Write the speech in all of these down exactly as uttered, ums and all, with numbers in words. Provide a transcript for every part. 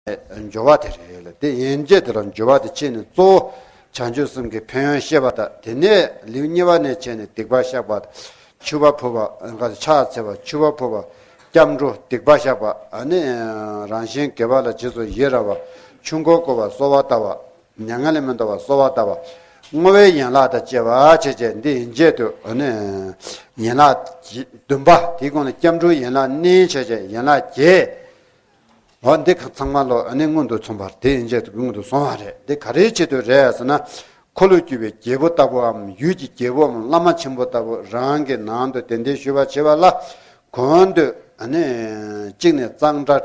སྦྱོར་བ་དེ་རེད་ལ། དེ་ཡན་ཆད་དེ་ལ་སྦྱོར་བ་དེ་བྱས་ནས་གཙོ་བོ་བྱང་ཆུབ་སེམས་ཀྱི་ཕན་ཡོན་བཤད་པ་དང་། དེ་ནས་ལེའུ་གཉིས་པ་ནས་བྱས་ནས་སྡིག་པ་བཤགས་པ། མཆོད་པ་ཕུལ་བ། ཕྱག་འཚལ་བ། མཆོད་པ་ཕུལ་བ། སྐྱབས་འགྲོ། སྡིག་པ་བཤགས་པ། ཨ་ནི་རང་གཞན་དགེ་བ་ལ་རྗེས་སུ་ཡི་རང་བ། ཆོས་འཁོར་བསྐོར་བ། གསོལ་བ་བཏབ་པ། མྱ་ངན་ལས་མི་འདའ་བར་གསོལ་བ་བཏབ་པ། བསྔོ་བའི་ཡན་ལག་དང་བཅས་པ་བྱས་བྱས། འདི་ཡན་ཆད་དུ་ཨ་ནི་ཡན་ལག་བདུན་པ། དེའི་གོང་ལ་སྐྱབས་འགྲོའི་ཡན་ལག་གནས་བྱས་བྱས་ཡན་ལག་བརྒྱད། འོ་འདི་ཚང་མ་ལོ་ཨ་ནི་སྔོན་དུ་སོང་བ་རེད། དེ་ཡན་ཆད་དུ་སྔོན་དུ་སོང་བ་རེད། འདི་ག་རེའི་ཆེད་དུ་རེད་ཟེར་ན། འཁོར་ལོས་སྒྱུར་བའི་རྒྱལ་པོ་ལྟ་བུའམ་ཡུལ་གྱི་རྒྱལ་པོའམ་བླ་མ་ཆེན་པོ་ལྟ་བུ་རང་གི་ནང་དུ་གདན་འདྲེན་ཞུས་པ་བྱས་པ་ལ། གོང་དུ་ཨ་ནི་གཅིག་ནས་གཙང་སྦྲ།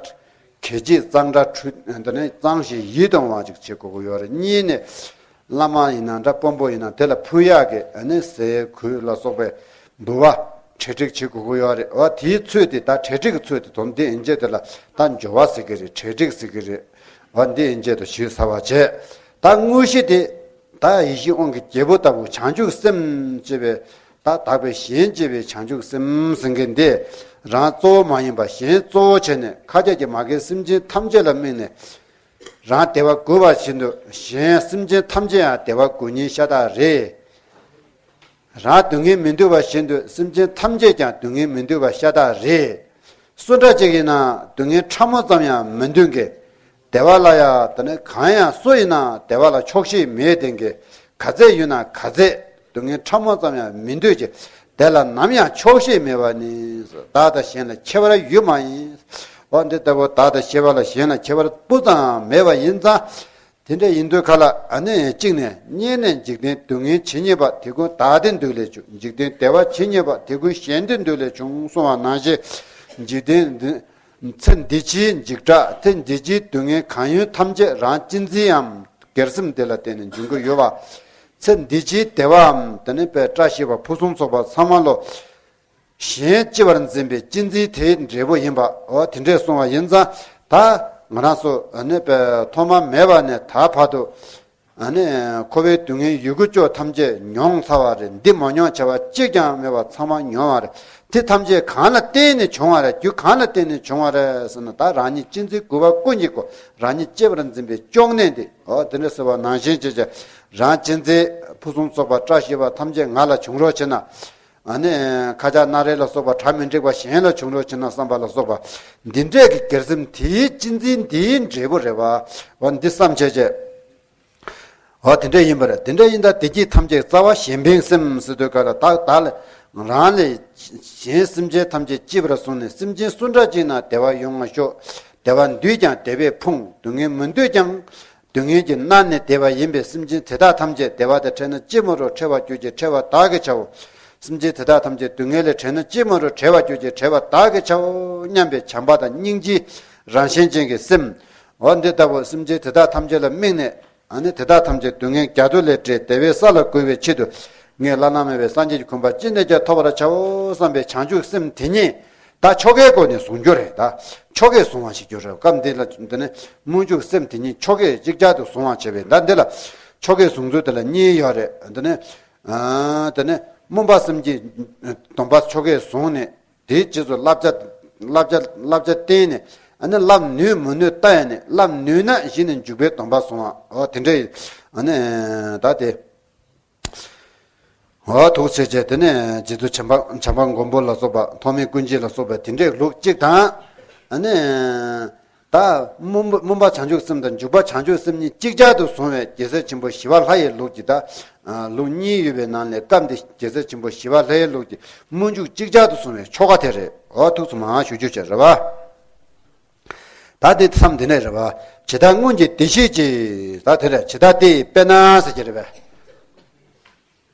གལ་ཆེའི་གཙང་སྦྲ་འཁྲུ། འདི་ནི་གཙང་ཞིང་ཡིད་དུ་འོང་བ་ཅིག་བྱེད་དགོས་ཀྱི་ཡོད་རེད། གཉིས་ནས་བླ་མ་ཡིན་ན་འདྲ། དཔོན་པོ་ཡིན་ན་དེ་ལ་ཕུལ་ཡག་གི་ཨ་ནི་ཟས་གོས་ལ་སོགས་པའི་འབུལ་བ་གྲ་སྒྲིག་བྱེད་དགོས་ཀྱི་ཡོད་རེད། འོ་དེའི་ཚུལ་དེ་ད་གྲ་སྒྲིག་གི་ཚུལ་དེ་དོན་དེ་ཡན་ཆད་དེ་ལ་ད་སྦྱོར་བ་ཟེར་གྱི་རེད། གྲ་སྒྲིག་ཟེར་གྱི་རེད། འོ་འདི་ཡན་ཆད་དུ་ཞུས་ཚར་བ་བྱས། ད་དངོས་གཞི་དེ་ད་ཡེ་ཤེས་དབང་གི་རྒྱལ་པོ་ལྟ་བུ་བྱང་ཆུབ་སེམས་ཅེས་པའི། ད་དག་པའི་གཞན་གཅེས་པའི་བྱང་ཆུབ་སེམས་ཟེར་མཁན་འདི་རང་གཙོ་བོ་མ་ཡིན་པ་གཞན་གཙོ་བོ་བྱས་ནས། མཁའ་ཁྱབ་ཀྱི་མ་རྒན་སེམས་ཅན་ཐམས་ཅད་ལ་དམིགས་ནས་རང་བདེ་བ་དགོས་པ་བཞིན་དུ་གཞན་སེམས་ཅན་ཐམས་ཅད་ཡང་བདེ་བ་དགོས་མཁན་ཤ་སྟག་རེད། རང་སྡུག་བསྔལ་མི་འདོད་པ་བཞིན་དུ་སེམས་ཅན་ཐམས་ཅད་ཀྱང་སྡུག་བསྔལ་མི་འདོད་པ་ཤ་སྟག་རེད། སུ་འདྲ་ཅིག་ཡིན་ན་སྡུག་བསྔལ་ཕྲ་མོ་ཙམ་ཡང་མི་འདོད་མཁན། བདེ་བ་ལ་ཡང་དེ་ནི་གང་ཡང་། སུ་ཡིན་ན་བདེ་བ་ལ་ཆོག་ཤེས་མེད་དེ་གི། ག་ཚད་ཡོད་ན་ག་ཚད་སྡུག་བསྔལ་ཕྲ་མོ་ཙམ་ཡང་མི་འདོད་ཀྱི། དེ་ལ་ནམ་ཡང་ཆོག་ཤེས་མེད་པ་ནི། བདག་དང་གཞན་ལ་ཁྱད་པར་ཡོད་མ་ཡིན། འོ་འདི་ལྟ་བུ་བདག་དང་ཤེས་པ་ལ་གཞན་ལ་ཁྱད་པར་སྤུ་ཙམ་མེད་པ་ཡིན་ཙང་། དེ་འདྲ་ཡིན་དུས་ཁ་ལ་ཨ་ནི་གཅིག་ནས་སྔོན་ནས་འཇིག་རྟེན་སྡུག་བསྔལ་ཇི་སྙེད་པ། དེ་ཀུན་བདག་བདེ་འདོད་ལས་བྱུང་། འཇིག་རྟེན་བདེ་བ་ཇི་སྙེད་པ། དེ་ཀུན་གཞན་བདེ་འདོད་ལས་བྱུང་གསུངས་པ་ནང་བཞིན། འཇིག་རྟེན་འདི། ཚེ་འདི་ཕྱིའི་འཇིགས་སྐྲག་ཚེ་འདི་ཕྱིའི་སྡུག་བསྔལ་གང་ཡོད་ཐམས་ཅད་རང་གཅེས་འཛིན་ཡང་སྒེར་སེམས་དེ་ལ་བརྟེན་ནས་འབྱུང་གི་ཡོད་པ། ཚེ་འདི་ཕྱིའི་བདེ་བའམ་དེ་ནི་པའི་བཀྲ་ཤིས་པ་ཕུན་སུམ་ཚོགས་པ་ཚང་མ་ལོ། གཞན་གཅེས་པར་འཛིན་པའི་གཅེས་འཛིན་དེའི་འབྲས་བུ་ཡིན་པ། འོ་དེ་འདྲས་གསུངས་པ་ཡིན་ཙང་། ད་ང་རང་ཚོ་ནི་པའི་ཐོག་མ་མེད་པ་ནས་ད་བར་དུ། ཨ་ནི་འཁོར་བའི་སྡུག་བསྔལ་ཡོད་དགུ་བཅུ་ཐམས་ཅད་མྱོང་ཚར་བ་རེད། འདི་མ་མྱོང་བྱ་བ་གཅིག་ཀྱང་མེད་པ་ཚང་མ་མྱོང་བ་རེད། དེ་ཐམས་ཅད་གང་ལ་བརྟེན་ནས་བྱུང་བ་རེད། རྒྱུ་གང་ལ་བརྟེན་ནས་བྱུང་བ་རེད་ཟེར་ན། ད་རང་ཉིད་གཅེས་འཛིན་རྒུད་པ་ཀུན་གྱི་སྒོ། རང་ཉིད་གཅེས་པར་འཛིན་པའི་གཅོང་ནད་འདི། འོ་དེ་འདྲ་ཟེར་བ་ནང་བཞིན་བྱས་བྱས། རང་གཅེས་འཛིན་ཕུན་སུམ་ཚོགས་པ་བཀྲ་ཤིས་པ་ཐམས་ཅད་ང་ལ་བྱུང་རོགས་བྱེད་ན། ཨ་ནི་ཁ་ཆག་སྣ་རལ་ལ་སོགས་པ་གྲ་མི་འགྲིག་པ་གཞན་ལ་བྱུང་རོགས་བྱེད་ན་བསམ་པ་ལ་སོགས་པ། འདི་འདྲས་ཀྱི་སྒེར་སེམས་དེའི་གཅེས་འཛིན་འདིའི་འབྲས་བུ་རེད་བ། འོ་འདི་བསམ་བྱས་བྱས། འོ་དེ་འདྲ་ཡིན་པ་རེད། དེ་འདྲ་ཡིན་ད་བདེ་སྐྱིད་ཐམས་ཅད་རྩ་བ་གཞན་ཕན་སེམས་ཟེར་དུས་ག་ལ། བདག་བདག་ལ་རང་ལས་གཞན་སེམས་ཅན་ཐམས་ཅད་གཅེས་པར་བཟུང་ནས། སེམས་ཅན་སུ་འདྲ་ཅིག་ན་བདེ་བ་ཡོང་བར་ཤོག་བདེ་བ་འདོད་ཀྱང་བདེ་བས་ཕོངས། སྡུག་བསྔལ་མི་འདོད་ཀྱང་། སྡུག་བསྔལ་གྱིས་མནར་ནས་བསྡད་པ་ཡིན་པས། སེམས་ཅན་དེ་དག་ཐམས་ཅད་བདེ་བ་དང་བྲལ་ན་ཅི་མ་རུང་། བྲལ་བར་གྱུར་ཅིག་བྲལ་བར་བདག་གིས་བྱའོ། སེམས་ཅན་དེ་དག་ཐམས་ཅད་སྡུག་བསྔལ་ལས་བྲལ་ན་ཅི་མ་རུང་། བྲལ་བར་གྱུར་ཅིག་བྲལ་བར་བདག་གིས་བྱའོ་སྙམ་པའི་བྱམས་པ་དང་སྙིང་རྗེའི་རང་བཞིན་ཅན་གྱི་སེམས། འོ་འདི་ལྟ་བུ་སེམས་ཅན་དེ་དག་ཐམས་ཅད་ལ་དམིགས་ནས། ཨ་ནི་དེ་དག་ཐམས་ཅད་སྡུག་བསྔལ་རྒྱ་མཚོ་ལས་བསྒྲལ། བདེ་བའི་ས་ལ་འགོད་པའི་ཆེད་དུ། ངས་བླ་ན་མེད་པའི་སངས་རྒྱས་ཀྱི་གོ་འཕང་ཅི་ནས་ཀྱང་ཐོབ་པར་བྱའོ་བསམ་པའི་བྱང་ཆུབ་སེམས་དེ་ཉིད། ད་ཆོ་གའི་སྒོ་ནས་བཟུང་རྒྱུ་རེད། ད་ཆོ་གས་བཟུང་བ་ཞིག་རྒྱུ་རེད། སྐབས་འདི་ལ་འདི་ནི་སྨོན་འཇུག་སེམས་དེ་ཉིད་ཆོ་གས་ཅིག་ཅར་དུ་བཟུང་བ་བྱས་པས། ད་འདི་ལ་ཆོ་གས་བཟུང་ཚུལ་དེ་ལ་གཉིས་ཡོད་རེད། འདི་ནི། ཨ། འདི་ནི་སྨོན་པ་སེམས་བསྐྱེད་སྡོམ་པ་ཆོ་གས་བཟུང་ནས། དེའི་རྗེས་སུ་བསླབ་བྱ། བསླབ་བྱ། བསླབ་བྱ་བསྟན་ནས། ཨ་ནི་བསླབ་ནུས་མི་ནུས་ལྟ་ཡ་ནས། བསླབ་ནུས་ན་གཞི་ནས་འཇུག་པའི་སྡོམ་པ་བཟུང་བ། འོ་དེ་འདྲ་ཡིན། ཨ་ནི་ད་དེ། འོ་ཐུགས་རྗེ་ཆེ། དེ་ནས་རྗེ་བཙུན་བྱམས་པ། བྱམས་པ་མགོན་པོ་ལ་སོགས་པ། ཐོགས་མེད་ཀུན་སྐྱིད་ལ་སོགས་པ་དེ་འདྲའི་ལུགས་གཅིག་དང་། ཨ་ནི་ད་སྨོན་པ། སྨོན་པ་བྱང་ཆུབ་སེམས་དང་འཇུག་པ་བྱང་ཆུབ་སེམས་གཉིས་གཅིག་ཅར་དུ་བཟུང་བའི་རྒྱལ་སྲས་ཆེན་པོ་ཞི་བ་ལྷ་ཡི་ལུགས་ཀྱི། ད་ལུགས་གཉིས་ཡོད་པའི་ནང་ནས་སྐབས་འདི་རྒྱལ་སྲས་ཆེན་པོ་ཞི་བ་ལྷ་ཡི་ལུགས་ཀྱི་སྨོན་འཇུག་གཅིག་ཅར་དུ་བཟུང་བའི་ཆོ་ག་དེ་རེད། འོ་ཐུགས་སུ་མ་ཞུ་རྒྱུ་བྱས་རེད་བ། ད་དེ་མཚམས་འདི་ནས་རེད་བ། ཇི་ལྟར་སྔོན་གྱི་བདེ་གཤེགས་ཀྱིས། ད་དེ་རེད། ཇི་ལྟར་དེ་ཡི་དཔེར་ན་ཟེར་གྱི་རེད་བས།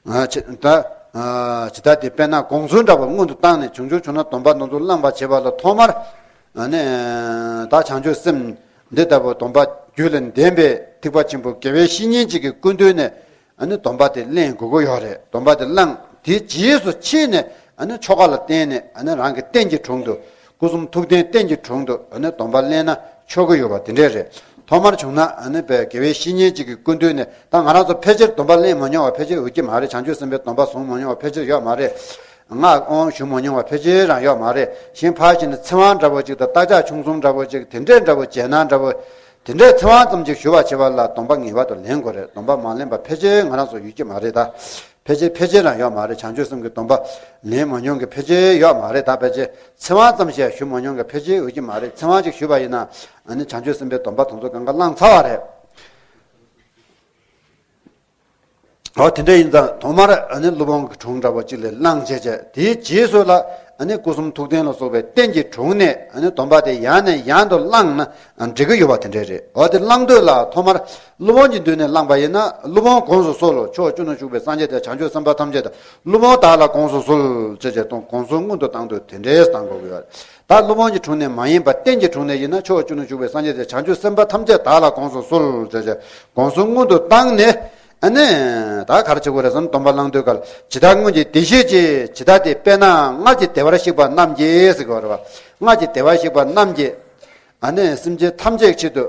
ཨ། ཇི་ལྟར། ཨ། ཇི་ལྟར་དེ་དཔེར་ན་དགོངས་ཚུལ་འདྲ་བ་སྔོན་དུ་བཏང་ནས། བྱུང་ཆོག་བྱུང་ན་སྡོམ་པ་འདི་ཚོ་བླངས་པར་བྱེད་པ་ལ་ཐོག་མར། ཨ་ནི་ད་བྱང་ཆུབ་སེམས་འདི་ལྟ་བུ་སྡོམ་པ་རྒྱུད་ལ་ལྡན་པའི་ཐེག་པ་ཆེན་པོ་དགེ་བའི་བཤེས་གཉེན་ཅིག་གི་སྐུ་མདུན་ནས། ཨ་ནི་སྡོམ་པ་དེ་ལེན་དགོས་ཀྱི་ཡོད་རེད། སྡོམ་པ་དེ་བླངས། དེའི་རྗེས་སུ་ཕྱིན་ནས། ཨ་ནི་ཆོ་ག་ལ་བརྟེན་ནས། ཨ་ནི་རང་གི་རྟེན་གྱི་དྲུང་དུ། སྐུ་གསུང་ཐུགས་རྟེན་རྟེན་གྱི་དྲུང་དུ། ཨ་ནི་སྡོམ་པ་ལེན་ན་ཆོག་གི་ཡོད་པ་དེ་འདྲས་རེད། ཐོག་མར་བྱུང་ན། ཨ་ནི་དགེ་བའི་བཤེས་གཉེན་ཅིག་གི་སྐུ་མདུན་ནས། ད་ང་རང་ཚོ་ཕལ་ཆེར་སྡོམ་པ་ལེན་མ་མྱོང་བ་ཕལ་ཆེར་ཡོད་ཀྱི་མ་རེད། བྱང་ཆུབ་སེམས་དཔའི་སྡོམ་པ་བཟུང་མ་མྱོང་བ་ཕལ་ཆེར་ཡོད་མ་རེད། སྔགས་ཨོཾ་ཞུ་མ་མྱོང་བ་ཕལ་ཆེར་རང་ཡོད་མ་རེད། གཞན་ཕར་ཕྱིན་ན་ཚེ་དབང་འདྲ་པོ་ཅིག་དང་། བདག་ཅག་ཆུང་གསུམ་འདྲ་པོ་ཅིག་དེ་འདྲས་འདྲ་པོ། རྗེས་གནང་འདྲ་པོ། དེ་འདྲའི་ཚེ་དབང་ཙམ་ཞིག་ཞུ་བར་བྱེད་པ་ལ་སྡོམ་པ་ངེས་པར་དུ་ལེན་དགོས་རེད། སྡོམ་པ་མ་ལེན་པ་ཕལ་ཆེར་ང་རང་ཚོ་ཡོད་ཀྱི་མ་རེད་ད། ཕལ་ཆེར་ཕལ་ཆེར་རང་ཡོད་མ་རེད། བྱང་ཆུབ་སེམས་ཀྱི་སྡོམ་པ་ལེན་མ་མྱོང་མཁན་ཕལ་ཆེར་ཡོད་མ་རེད་ད། ཕལ་ཆེར་ཚེ་དབང་ཙམ་ཞིག་ཞུ་མ་མྱོང་མཁན་ཕལ་ཆེར་ཡོད་ཀྱི་མ་རེད། ཚེ་དབང་ཅིག་ཞུས་པ་ཡིན་ན་ཨ་ནི་བྱང་ཆུབ་སེམས་དཔའི་སྡོམ་པ་དེ་ཚོ་གང་ག་བླངས་ཚར་བ་རེད། འོ་དེ་འདྲ་ཡིན་ཙང་ཐོག་མར་ཨ་ནི་ཀླུ་དབང་གི་དྲུང་འདྲ་པོ་གཅིག་ལ་བླངས་བྱས་བྱས། དེའི་རྗེས་སུ་ལ་ཨ་ནི་སྐུ་གསུང་ཐུགས་རྟེན་ལ་སོགས་པའི་རྟེན་གྱི་དྲུང་ནས་ཨ་ནི་སྡོམ་པ་དེ་ཡང་ནས་ཡང་དུ་བླངས་ན་འགྲིག་གི་ཡོད་པ་དེ་འདྲ་རེད། འོ་དེ་བླང་དུས་ལ་ཐོག་མར་ཀླུ་དབང་གི་མདུན་ནས་བླངས་པ་ཡིན་ན། ཀླུ་དབང་དགོངས་སུ་གསོལ་ལོ། ཕྱོགས་བཅུ་ན་བཞུགས་པའི་སངས་རྒྱས་དང་བྱང་ཆུབ་སེམས་དཔའ་ཐམས་ཅད་དང་། ཀླུ་དབང་བདག་ལ་དགོངས་སུ་གསོལ་ཅེས་བྱས་དང་དགོངས་གསོལ་སྔོན་དུ་བཏང་དུས་དེ་འདྲས་བཏང་དགོས་ཀྱི་ཡོད་རེད། ད་ཀླུ་དབང་གི་དྲུང་ནས་མ་ཡིན་པ་རྟེན་གྱི་དྲུང་ནས་ཡིན་ན། ཕྱོགས་བཅུ་ན་བཞུགས་པའི་སངས་རྒྱས་དང་བྱང་ཆུབ་སེམས་དཔའ་ཐམས་ཅད་བདག་ལ་དགོངས་སུ་གསོལ་ཅེས་བྱས་དགོངས་གསོལ་སྔོན་དུ་བཏང་ནས། ཨ་ནི་ད་ག་རེ་བྱེད་དགོས་རེད་ཟེར་ན། སྡོམ་པ་བླང་དུས་སྐབས་ཇི་ལྟར་སྔོན་གྱི་བདེ་གཤེགས་ཀྱིས། ཇི་ལྟར་དེ་དཔེར་ན་སྔར་གྱི་བདེ་བར་གཤེགས་པ་རྣམས་ཀྱིས་ཟེར་གྱི་ཡོད་རེད་བ། སྔར་གྱི་བདེ་བར་གཤེགས་པ་རྣམས་ཀྱིས་ཨ་ནི་སེམས་ཅན་ཐམས་ཅད་ཆེད་དུ་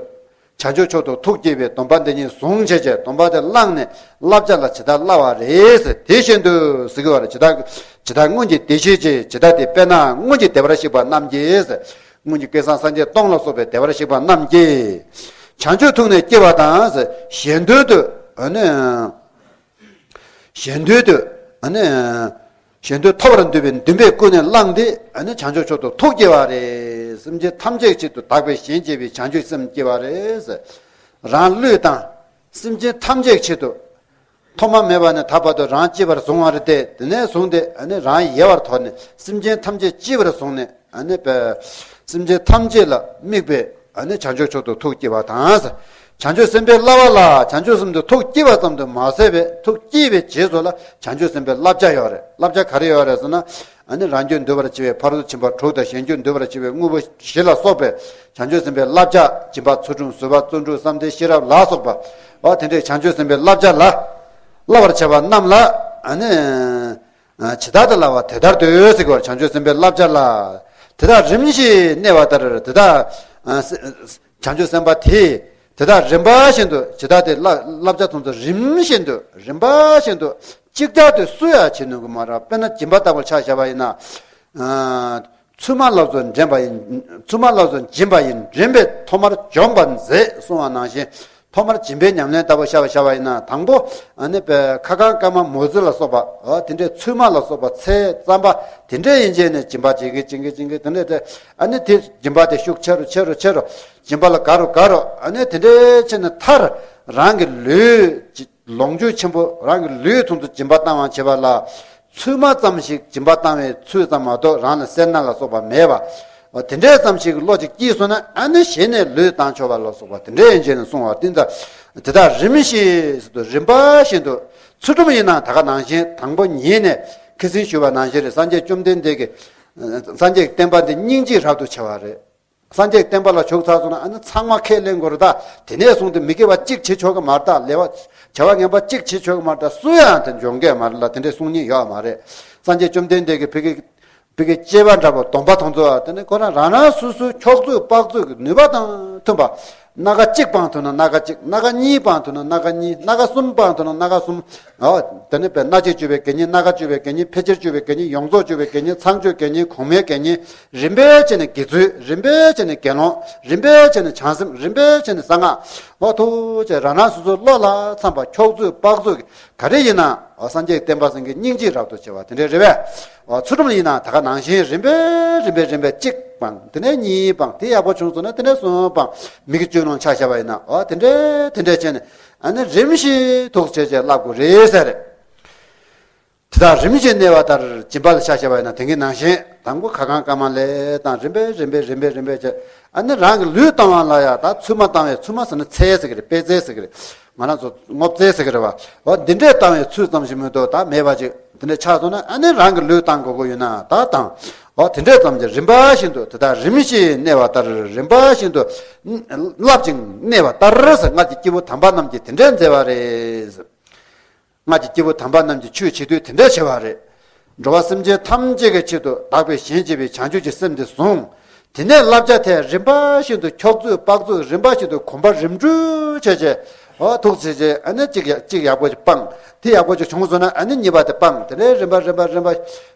བྱང་ཆུབ་མཆོག་ཏུ་ཐུགས་བསྐྱེད་པའི་སྡོམ་པ་འདི་ཉིད་བཟུང་བྱས་བྱས། སྡོམ་པ་དེ་བླངས་ནས་བསླབ་བྱ་ལ་ཇི་ལྟར་བསླབ་པ་རེད་ཟེར། དེ་བཞིན་དུ་ཟེར་གྱི་ཡོད་རེད། ཇི་ལྟར་ཇི་ལྟར་སྔོན་གྱི་བདེ་གཤེགས་ཀྱིས། ཇི་ལྟར་དེ་དཔེར་ན་སྔོན་གྱི་བདེ་བར་གཤེགས་པ་རྣམས་ཀྱིས་ཟེར། སྔོན་གྱི་སྐལ་བཟང་སངས་རྒྱས་སྟོང་ལ་སོགས་པའི་བདེ་བར་གཤེགས་པ་རྣམས་ཀྱིས་བྱང་ཆུབ་ཐུགས་ནི་བསྐྱེད་པ་དང་ཟེར། གཞན་དོན་དུ་ཨ་ནི། གཞན་དོན་དུ་ཨ་ནི། གཞན་དོན་ཐོབ་པར་འདོད་པའི་འདུན་པས་ཀུན་ནས་བསླངས་ཏེ་ཨ་ནི་བྱང་ཆུབ་མཆོག་ཏུ་ཐུགས་བསྐྱེད་པ་རེད། སེམས་ཅན་ཐམས་ཅད་ཆེད་དུ་དག་པའི་གཞན་གཅེས་པའི་བྱང་ཆུབ་སེམས་བསྐྱེད་པ་རེད། རང་བློས་བཏང་། སེམས་ཅན་ཐམས་ཅད་ཆེད་དུ། ཐོག་མ་མེད་པ་ནས་ད་བར་དུ་རང་གཅེས་པར་བཟུང་བ་རེད་དེ། དེ་ནས་བཟུང་སྟེ་ཨ་ནི་རང་ཡལ་བར་དོར་ནས་སེམས་ཅན་ཐམས་ཅད་གཅེས་པར་བཟུང་ནས། ཨ་ནི་པའི་སེམས་ཅན་ཐམས་ཅད་ལ་དམིགས་པའི་ཨ་ནི་བྱང་ཆུབ་མཆོག་ཏུ་ཐུགས་བསྐྱེད་པ་དང་། བྱང་ཆུབ་སེམས་དཔའི་བསླབ་པ་ལ་བྱང་ཆུབ་སེམས་དུ་ཐུགས་བསྐྱེད་པ་ཙམ་དུ་མ་ཟད་པའི། ཐུགས་བསྐྱེད་པའི་རྗེས་སུ་ལ་བྱང་ཆུབ་སེམས་དཔའི་བསླབ་བྱ་ཡོད་རེད། བསླབ་བྱ་ག་རེ་ཡོད་རེད་ཟེར་ན། ཨ་ནི་རང་རྒྱུད་འདུལ་བར་བྱེད་པའི་ཕ་རོལ་ཏུ་ཕྱིན་པ་དྲུག་དང་། གཞན་རྒྱུད་འདུལ་བར་བྱེད་པའི་དངོས་པོ་བཞི་ལ་སོགས་པའི་བྱང་ཆུབ་སེམས་དཔའི་བསླབ་བྱ། སྦྱིན་པ་ཚུལ་ཁྲིམས་བཟོད་པ་བརྩོན་འགྲུས་བསམ་གཏན་ཤེས་རབ་ལ་སོགས་པ། འོ་དེ་འདྲའི་བྱང་ཆུབ་སེམས་དཔའི་བསླབ་བྱ་ལ། བསླབ་པར་བྱ་བ་རྣམས་ལ་ཨ་ནི། ཇི་ལྟར་དུ་བསླབ་པ་དེ་ལྟར་དུ་ཟེར་གྱི་ཡོད་རེད། བྱང་ཆུབ་སེམས་དཔའི་བསླབ་བྱ་ལ། དེ་དག་རིམ་བཞིན་གནས་པ་ལྟར། དེ་དག་ཨ་སེ- བྱང་ཆུབ་སེམས་དཔའ་དེས་དེ་དག་རིམ་པ་བཞིན་དུ། ཇི་ལྟར་དེ་བསླབ- བསླབ་བྱ་དེ་ཚོ་རིམ་བཞིན་དུ། རིམ་པ་བཞིན་དུ་ཅིག་ཅར་དུ་སུ་ཡང་བྱེད་ནུས་ཀྱི་མ་རེད། དཔེར་ན་སྦྱིན་པ་ལྟ་བུ་ཆ་བཞག་པ་ཡིན་ན། ཨ་ཚུལ་མ་སློབ་ཚུལ་འདྲེན་པ་ཡིན། ཚུལ་མ་སློབ་ཚུལ་འབྱིན་པ་ཡིན། རིམ་པས་ཐོག་མར་འཇོམས་པར་མཛད་གསུང་བ་ནང་བཞིན། ཐོག་མར་སྦྱིན་པའི་ཉམས་ལེན་ལྟ་བུ་བཤད་པ་བཤད་པ་ཡིན་ན། དང་པོ་ཨ་ནི་པའི་ཁ་སྐོང་བཀའ་མ་མོས་ཚོལ་ལ་སོགས་པ། འོ་དེ་འདྲའི་ཚུལ་མ་ལ་སོགས་པ། ཚད་ཙམ་པ་དེ་འདྲའི་ཡན་ཆད་ནས་སྦྱིན་པ་བྱེད་ཀྱི་བྱེད་ཀྱི་བྱེད་ཀྱི། དེ་འདྲའི་དེ་ཨ་ནི་དེ་སྦྱིན་པ་དེ་ཤུགས་ཆེ་རུ་ཆེ་རུ་ཆེ་རུ། སྦྱིན་པ་ལ་དགའ་རུ་དགའ་རུ། ཨ་ནི་དེ་འདྲའི་ཆེ་ནས་མཐར་རང་གི་ལུས་ཀྱི་ལོངས་སྤྱོད་ཆེན་པོ། རང་གི་ལུས་དེ་ཚོ་སྦྱིན་པ་བཏང་བ་བྱེད་པ་ལ། ཚུལ་མ་ཙམ་ཞིག་སྦྱིན་པ་བཏང་བའི་ཚུལ་ཙམ་མ་གཏོགས་རང་ལ་སེར་སྣ་ལ་སོགས་པ་མེད་པ། འོ་དེ་འདྲའི་ཙམ་ཞིག་གི་བློ་ཅིག་སྐྱེས་སོང་ན། ཨ་ནི་གཞན་ནས་ལུས་བཏང་ཆོག་པ་ལ་སོགས་པ་དེ་འདྲའི་ཡན་ཆད་ནས་གསུང་བ་དེ་ལྟར། དེ་དག་རིམ་བཞིན་དུ། རིམ་པ་བཞིན་དུ། ཚུལ་ཁྲིམས་ཡིན་ན་ད་ག་ནང་བཞིན། དང་པོ་ཉིད་ནས་ཁ་སང་ཞུས་པ་ནང་བཞིན་རེད། སངས་རྒྱས་བཅོམ་ལྡན་འདས་ཀྱིས། སངས་རྒྱས་ཀྱི་བསྟན་པ་འདི་སྙིང་རྗེ་རབ་ཏུ་ཕྱེ་བ་རེད། སངས་རྒྱས་བསྟན་པ་ལ་ཞུགས་ཚར་སོང་ན། ཨ་ནི་ཚང་མ་ཁས་ལེན་དགོས་རེད་ད། དེ་ནས་བཟུང་སྟེ་མི་དགེ་བ་གཅིག་བྱེད་ཆོག་གི་མ་རེད་ད། ལས་བ་བྱ་བ་ངན་པ་གཅིག་བྱེད་ཆོག་གི་མ་རེད་ད། སུ་ཡང་དེ་འཇོན་གི་མ་རེད་ལ། དེ་འདྲའི་གསུང་མཁན་ཡོད་མ་རེད། སངས་རྒྱས་བཅོམ་ལྡན་འདས་ཀྱིས་ཕ་གི་ཕ་གི་བཅས་པ་འདྲ་པོ་སྡོམ་པ་དང་འཚོ་བ་དེ་ནི་ཁོ་རང་རང་རང་སོ་སོའི་འཁྱོག་བརྫོས་དཔག་བརྫོས་ཀྱི་ནུས་པ་དང་མཐུན་པ། སྣ་ཁ་གཅིག་སྤང་ཐུབ་ན་སྣ་ཁ་གཅིག། སྣ་ཁ་གཉིས་སྤང་ཐུབ་ན་སྣ་ཁ་གཉིས། སྣ་ཁ་གསུམ་སྤང་ཐུབ་ན་སྣ་ཁ་གསུམ། འོ། དེ་ནི་པའི་སྣ་གཅིག་གཅོད་པའི་དགེ་བསྙེན། སྣ་ཁ་གཅོད་པའི་དགེ་བསྙེན། ཕལ་ཆེར་གཅོད་པའི་དགེ་བསྙེན། ཡོངས་རྫོགས་གཅོད་པའི་དགེ་བསྙེན། ཚངས་སྤྱོད་དགེ་བསྙེན། གོང་མའི་དགེ་བསྙེན། རིམ་པས་བྱས་ནས་དགེ་ཚུལ། རིམ་པས་བྱས་ནས་དགེ་སློང་། རིམ་པས་བྱས་ནས་བྱང་སེམས། རིམ་པས་བྱས་ནས་གསང་སྔགས། འོ་ཐུགས་རྗེ་ཆེ། རང་རང་སོ་སོའི་བློ་ལ་འཚམ་པ་འཁྱོག་བརྫོས་དཔག་བརྫོས་ཀྱི་ག་རེ་ཡིན་ན། འོ་སངས་རྒྱས་བསྟན་པ་ཟེར་མཁན་སྙིང་རྗེ་རབ་ཏུ་ཕྱེ་བ་དེ་འདྲའི་རེད་པས། འོ་ཚུལ་ཁྲིམས་ཡིན་ན་ད་ག་ནང་བཞིན་རིམ་པས་རིམ་པས་རིམ་པས་གཅིག་སྤང་། དེ་ནས་གཉིས་སྤང་། དེ་ཡག་པོ་བྱུང་སོང་ན་དེ་ནས་གསུམ་སྤང་། མི་དགེ་བཅུ་ནང་ཆ་བཞག་པ་ཡིན་ན། འོ་དེ་འདྲའི་དེ་འདྲའི་བྱས་ནས་ཨ་ནི་རིམ་བཞིན་ཐུགས་རྗེ་ཆེ་བསླབ་དགོས་རེད་ཟེར། དེ་དག་རིམ་བཞིན་གནས་པ་ལྟར། སྦྱིན་པ་ལ་ཆ་བཞག་པ་ཡིན་ན་དེང་གི་ནང་བཞིན། དང་པོ་ཁ་སྐོང་བཀའ་མ་ལས་བཏང་། རིམ་པས་རིམ་པས་རིམ་པས་རིམ་པས་བྱས། ཨ་ནི་རང་གི་ལུས་བཏང་བ་ལ་ཡང་། ད་ཚུལ་མ་བཏང་བའི། ཚུལ་མ་ཟེར་ན་ཚད་ཟེར་གི་རེད། དཔེ་ཚད་ཟེར་གི་རེད། ང་རང་ཚོ་སྔོ་ཚལ་ཟེར་གི་རེད་བ། འོ་འདི་འདྲས་བཏང་བའི་ཚུལ་ཙམ་ཞིག་མི་འདུག་ད་མེད་པ་ཅིག་འདི་འདྲས་ཆགས་སོང་ན། ཨ་ནི་རང་གི་ལུས་བཏང་དགོས་ཀྱི་ཡོད་ན་ད་བཏང་། འོ་དེ་འདྲས་ཙམ་གྱིས་རིམ་པ་བཞིན་དུ། དེ་དག་རིམ་བཞིན་གནས་པ་ལྟར། རིམ་པ་བཞིན་དུ་བསླབ་ཅིང་གནས་པ་ལྟར་ཟེར། སྔར་གྱི་སྐྱེས་བུ་དམ་པ་རྣམས་ཀྱིས་དེ་འདྲས་མཛད་པ་རེད། སྔར་གྱི་སྐྱེས་བུ་དམ་པ་རྣམས་ཀྱིས་ཆོས་བྱེད་དུས་དེ་འདྲས་བྱས་པ་རེད། འགྲོ་བ་སེམས་ཅན་ཐམས་ཅད་ཀྱི་ཆེད་དུ་དག་པའི་གཞན་གཅེས་པའི་བྱང་ཆུབ་ཀྱི་སེམས་དེ་བཟུང་། དེ་ནས་བསླབ་བྱ་དེ་རིམ་པ་བཞིན་དུ་འཁྱོག་བརྫོས་དཔག་བརྫོས། རིམ་པ་བཞིན་དུ་གོམས་པ་རིམ་གྲོ་བྱས་བྱས། ཨོ་ཐུགས་རྗེ་ཆེ། ཨ་ནི་གཅིག་ཡ་གཅིག་ཡག་པོ་ཅིག་སྤང་། དེ་ཡག་པོ་ཅིག་བྱུང་སོང་ན་ཨ་ནི་གཉིས་པ་དེ་སྤང་། དེ་ནས་རིམ་པ་རིམ་པ་རིམ་པ།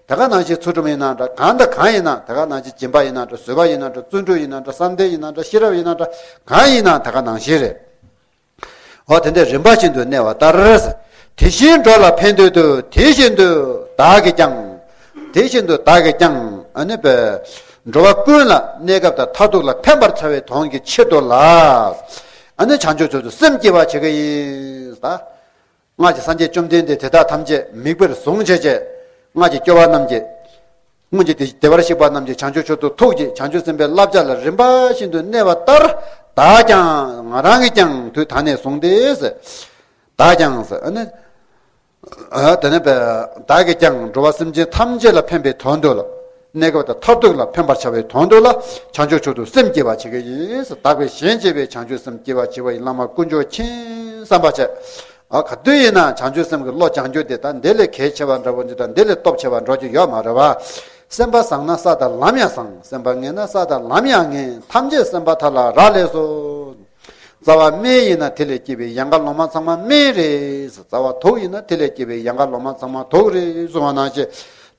དེ་ག་ནང་བཞིན་ཚུལ་ཁྲིམས་ཡིན་ན་འདྲ། གང་དང་གང་ཡིན་ན། དེ་ག་ནང་བཞིན་སྦྱིན་པ་ཡིན་ན་འདྲ། བཟོད་པ་ཡིན་ན་འདྲ། བརྩོན་འགྲུས་ཡིན་ན་འདྲ། བསམ་གཏན་ཡིན་ན་འདྲ། ཤེས་རབ་ཡིན་ན་འདྲ། གང་ཡིན་ན་དེ་ག་ནང་བཞིན་རེད། འོ་དེ་འདྲའི་རིམ་པ་བཞིན་དུ་གནས་པ་ལྟར། དེ་བཞིན་འགྲོ་ལ་ཕན་འདོད་དུ། དེ་བཞིན་དུ་བདག་གིས་ཀྱང་། དེ་བཞིན་དུ་བདག་གིས་ཀྱང་། ཨ་ནི་པའི་འགྲོ་བ་ཀུན་ལ་གནས་སྐབས་དང་མཐར་ཐུག་ལ་ཕན་པར་བྱ་བའི་དོན་གྱི་ཆེད་དུ་ལ། ཨ་ནི་བྱང་ཆུབ་མཆོག་ཏུ་སེམས་བསྐྱེད་པར་བྱེད་ཀྱི་ཡིན། ད། སྔར་གྱི་སངས་རྒྱས་བཅོམ་ལྡན་འདས་དེ་དག་ཐམས་ཅད་མིག་དཔེར་བཟུང་བྱས་བྱས། སྔར་གྱི་སྐྱོབ་པ་རྣམས་ཀྱིས། སྔོན་གྱི་བདེ་བར་གཤེགས་པ་རྣམས་ཀྱིས་བྱང་ཆུབ་མཆོག་ཏུ་ཐུགས་བསྐྱེད། བྱང་ཆུབ་སེམས་དཔའི་བསླབ་བྱ་ལ་རིམ་པ་བཞིན་དུ་གནས་པ་ལྟར། བདག་ཀྱང་། ང་རང་གིས་ཀྱང་དུས་ད་ནས་བཟུང་སྟེ། བདག་ཀྱང་ཟེར་ཨ་ནི། ཨ་དེ་ནས་པའི་བདག་གིས་ཀྱང་འགྲོ་བ་སེམས་ཅན་ཐམས་ཅད་ལ་ཕན་པའི་དོན་དུ་ལ། གནས་སྐབས་དང་མཐར་ཐུག་ལ་ཕན་པར་བྱ་བའི་དོན་དུ་ལ། བྱང་ཆུབ་མཆོག་ཏུ་སེམས་བསྐྱེད་པར་བྱེད་ཀྱི་ཡིན། བདག་པས་གཞན་གཅེས་པའི་བྱང་ཆུབ་སེམས་བསྐྱེད་པར་བྱེད་པ་ཡི་བླ་མ་དཀོན་མཆོག་མཁྱེན་བསམ་པ་བྱས། ཨ་ག་དུས་ཡིན་ན་བྱང་ཆུབ་སེམས་ཀྱི་བློ་སྦྱང་རྒྱུ་དེ་ད་འདི་ལས་གལ་ཆེ་བ་འདྲ་བོ་ཅིག་དང་འདི་ལས་སྟོབས་ཆེ་བ་འགྲོ་རྒྱུ་ཡོད་མ་རེད་བ། སེམས་པ་བཟང་ན་ས་དང་ལམ་ཡང་བཟང་། སེམས་པ་ངན་ན་ས་དང་ལམ་ཡང་ངན། ཐམས་ཅད་སེམས་པ་མཐའ་ལ་རག་ལས་སོ། རྩ་བ་སྨན་ཡིན་ན་དེ་ལས་སྐྱེས་པའི་ཡན་ག་ལོ་མ་ཚང་མ་སྨན་རེད། རྩ་བ་དུག་ཡིན་ན་དེ་ལས་སྐྱེས་པའི་ཡན་ག་ལོ་མ་ཚང་མ་དུག་རེད་གསུངས་པ་ནང་བཞིན།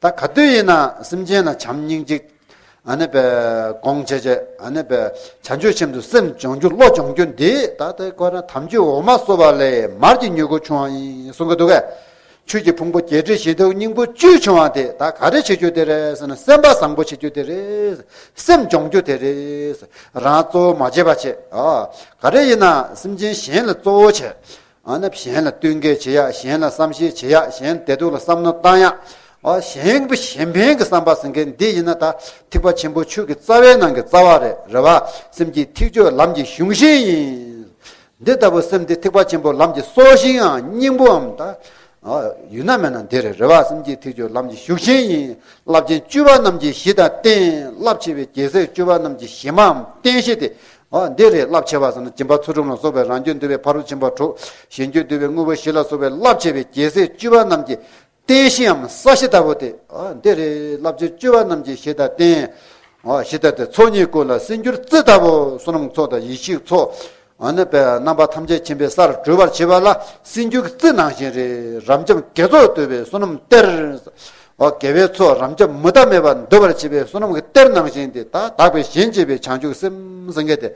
ད་ག་དུས་ཡིན་ན་སེམས་ཅན་ལ་བྱམས་སྙིང་རྗེ། ཨ་ནི་པའི་དགོངས་བྱས་བྱས། ཨ་ནི་པའི་བྱང་ཆུབ་སེམས་སུ་སེམས་སྦྱོང་རྒྱུ་བློ་སྦྱོང་རྒྱུ་འདི་ད་ལྟ་ཁོ་རང་དམ་ཆོས་འོ་མ་སོ་པ་ལས་མར་གྱི་མྱུ་གུ་ཕྱུང་བ་ཡིན་གསུང་གི་འདུག་གས། ཆོས་ཀྱི་ཕུང་པོ་བརྒྱད་ཁྲི་བཞི་སྟོང་སྙིང་པོ་བཅུད་ཕྱུང་བ་དེ་ད་ག་རེ་བྱེད་རྒྱུ་དེ་རེད་ཟེར་ན། སེམས་པ་བཟང་པོ་བྱེད་རྒྱུ་དེ་རེད། སེམས་སྦྱོང་རྒྱུ་དེ་རེད། རང་གཙོ་བོ་མ་བྱེད་པ་བྱེད། ཨ་ག་རེ་ཡིན་ན་སེམས་ཅན་གཞན་ལ་གཙོ་བོ་བྱེད། ཨ་ནི་གཞན་ལ་བསྟུན་མཁས་བྱེད་ཡག་གཞན་ལ་བསམ་ཤེས་བྱེད་ཡག་གཞན་བདེ་སྡུག་ལ་བསམ་མནོ་བཏང་ཡག་ཨ་གཞན་གཞན་ཕན་གྱི་བསམ་པ་ཟེར་མཁན་འདི་ཡིན་ན་ད་ཐེག་པ་ཆེན་པོ་ཆོས་ཀྱི་རྩ་བའི་ནང་གི་རྩ་བ་རེད། རེད་བ། སེམས་ཀྱི་ཐེག་མཆོག་ལམ་གྱི་གཞུང་ཤིང་ཡིན། འདི་ལྟ་བུ་སེམས་འདི་ཐེག་པ་ཆེན་པོ་ལམ་གྱི་སྲོག་ཤིང་ཨང་སྙིང་པོའམ་ད། ཨ་ཡོད་ན་མེད་ན་འདི་རེད། རེད་བ། སེམས་ཀྱི་ཐེག་མཆོག་ལམ་གྱི་གཞུང་ཤིང་ཡིན། རླབས་ཆེན་སྤྱོད་པ་རྣམས་ཀྱི་གཞི་དང་རྟེན། རླབས་ཆེ་བའི་རྒྱལ་སྲས་སྤྱོད་པ་རྣམས་ཀྱི་གཞི་མའམ་རྟེན་གཞི་དེ། ཨ་འདི་རེད། རླབས་ཆེ་བ་ཟེར་ན་སྦྱིན་པ་ཚུལ་ཁྲིམས་ལ་སོགས་པའི་རང་རྒྱུད་འདུལ་བའི་ཕ་རོལ་ཕྱིན་པ་དྲུག་གཞན་རྒྱུད་འདུལ་བའི་དངོས་པོ་བཞི་ལ་སོགས་པའི་རླབས་ཆེ་བའི་རྒྱལ་སྲས་སྤྱོད་པ་རྣམས་ཀྱི་རྟེན་གཞིའམ་ས་གཞི་ལྟ་བུ་སྟེ། ཨ་འདི་རེད། རླབས་ཆེན་སྤྱོད་པ་རྣམས་ཀྱི་གཞི་དང་རྟེན། ཨ་གཞི་ལྟ་སྟེ་ཚོགས་གཉིས་ཀུན་ལ་སྲིད་འགྱུར་རྩི་ལྟ་བུ། བསོད་ནམས་ཚོགས་དང་ཡེ་ཤེས་ཚོགས། ཨ་ནི་པའི་རྣམ་པ་ཐམས་ཅད་མཁྱེན་པའི་སར་གྲོལ་བར་བྱེད་པ་ལ་སྲིད་འགྱུར་རྩི་ནང་བཞིན་རེད། རབ་འབྱམས་དགེ་ཚོགས་འདུས་པའི་བསོད་ནམས་གཏེར། ཨ་དགེ་བའི་ཚོགས་རབ་འབྱམས་མུ་མཐའ་མེད་པར་འདུ་བར་བྱེད་པའི་བསོད་ནམས་ཀྱི་གཏེར་ནང་བཞིན་ཏེ། ད་བདག་པས་གཞན་གཅེས་པའི་བྱང་ཆུབ་སེམས་ཟེར་མཁན་དེ།